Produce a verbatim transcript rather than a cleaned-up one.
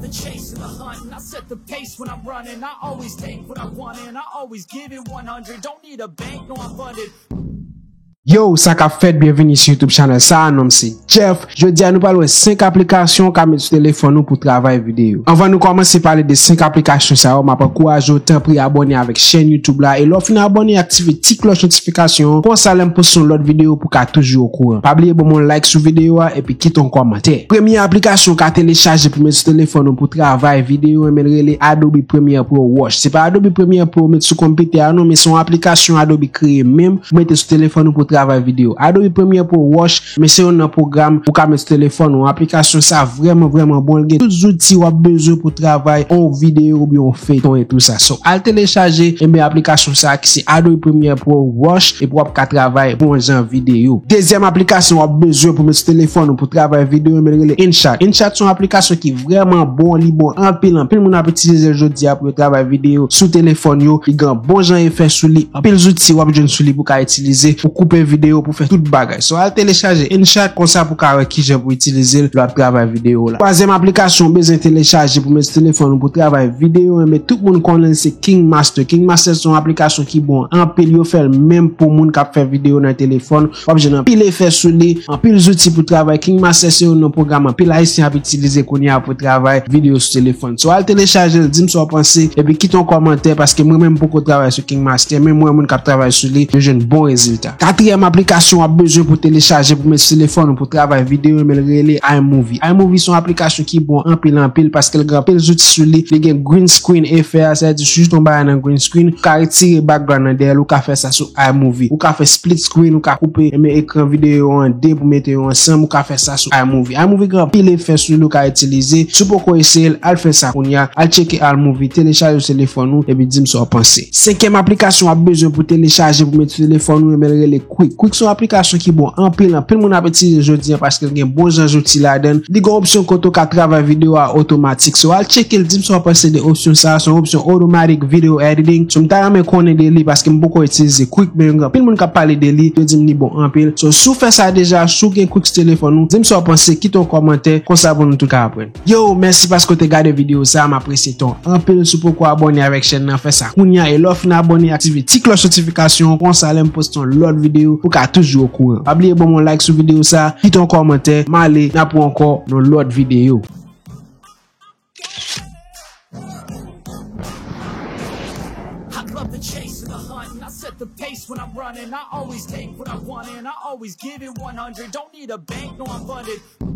The chase and the hunt, and I set the pace when I'm running. I always take what I want, and I always give it one hundred. Don't need a bank, no, I'm funded. Yo, sa k ap fèt? Byenveni sou YouTube channel sa a, non m se Jeff. Jodi a nou pral wè senk aplikasyon w ka met sou telefòn ou pou travay videyo. Anvan nou kòmanse pale de senk aplikasyon sa yo, m ap ankouraje w tanpri abòne avèk chèn YouTube la, e lè w fin abòne, aktive ti klòch notifikasyon an, konsa lè m poste yon lòt videyo pou w ka toujou okouran. Pa bliye ban m yon like sou videyo a epi kite yon kòmantè. Premye aplikasyon w ka telechaje pou met sou telefòn ou pou travay videyo, enben l rele Adobe Premiere Pro Rush. Se pa Adobe Premiere Pro w met sou konpitè a non, men se yon aplikasyon Adobe kreye menm pou mete sou telefòn ou pou travay videyo. Adobe Premiere Pro Rush, men se youn nan pwogram ou ka met sou telefòn ou. Aplikasyon sa vrèman, vrèman bon. Li gen tout zouti w ap bezwen pou travay yon videyo oubyen yon feyton e tou sa. So, al telechaje, enben aplikasyon sa ki se Adobe Premiere Pro Rush, epi w ap ka travay bon jan videyo. Dezyèm aplikasyon w ap bezwen pou met sou telefòn ou pou travay videyo, enben l rele InShot. InShot se yon aplikasyon ki vrèman bon, li bon anpil, anpil moun ap itilize l jodi a pou yo travay videyo sou telefòn yo. Li gen bon jan efè sou li, anpil zouti w ap jwenn sou li pou ka itilize, pou koupe videyo, pou fè tout bagay. So, al telechaje InShot, konsa pou ka wè kijan pou itilize l lè w ap travay videyo w la. Twazyèm aplikasyon w bezwen telechaje pou met sou telefòn ou pou travay videyo, enben tout moun konnen l, se KineMaster. KineMaster se yon aplikasyon ki bon anpil, yo fè l menm pou moun k ap fè videyo nan telefòn. W ap jwenn anpil efè sou li, anpil zouti pou travay. KineMaster se youn nan pwogram anpil Ayisyen ap itilize kounye a pou travay videyo sou telefòn. So, al telechaje l, di m sa w panse, epi kite yon kòmantè, paske mwen menm m poko travay sou KineMaster, men m wè moun k ap travay sou li, yo jwenn bon rezilta. Katriyèm aplikasyon w ap bezwen pou telechaje pou met sou telefòn ou pou travay videyo, enben l rele iMovie. iMovie se yon aplikasyon ki bon anpil, anpil, paske l gen anpil zouti sou li. Li gen green screen efè a, sa vle di si w jete yon bagay nan green screen, ou ka retire background nan dèyè l, ou ka fè sa sou iMovie. Ou ka fè split screen, ou ka koupe, enben, ekran videyo an de pou mete yo ansanm, ou ka fè sa sou iMovie. iMovie gen anpil efè sou li ou ka itilize. Si w poko eseye l, al fè sa kounye a. Al tcheke iMovie, telechaje sou telefòn ou, epi di m sa w panse. Senkyèm aplikasyon w ap bezwen pou telechaje pou met sou telefòn ou, enben l rele Qik. Qik se yon aplikasyon ki bon anpil, anpil moun ap itilize jodi a paske l gen bon jan zouti ladan l. Li gen yon opsyon kote w ka travay videyo a otomatik. So, al tcheke l, di m sa w panse de opsyon sa a. Se yon opsyon automatic video editing. So, m ta renmen konnen de li paske m poko itilize Qik, men gen anpil moun k ap pale de li, yo di m li bon anpil. So, si w fè sa deja, si w gen Qik sou telefòn ou, di m sa w panse, kite yon kòmantè, konsa pou nou tout ka aprann. Yo, mèsi paske w te gade videyo sa a, m apresye tan w anpil. Si w poko abòne avèk chèn nan, fè sa kounye a, e lè w fin abòne, aktive ti klòch notifikasyon an, konsa lè m poste yon lòt videyo, ou ka toujou okouran. Pa bliye ban m yon like sou videyo sa a, kite yon kòmantè, m ale, n ap wè ankò nan lòt videyo. I love the chase and the hunt, and I set the pace when I'm running. I always take what I want, and I always give it one hundred. Don't need a bank, no, I'm funded.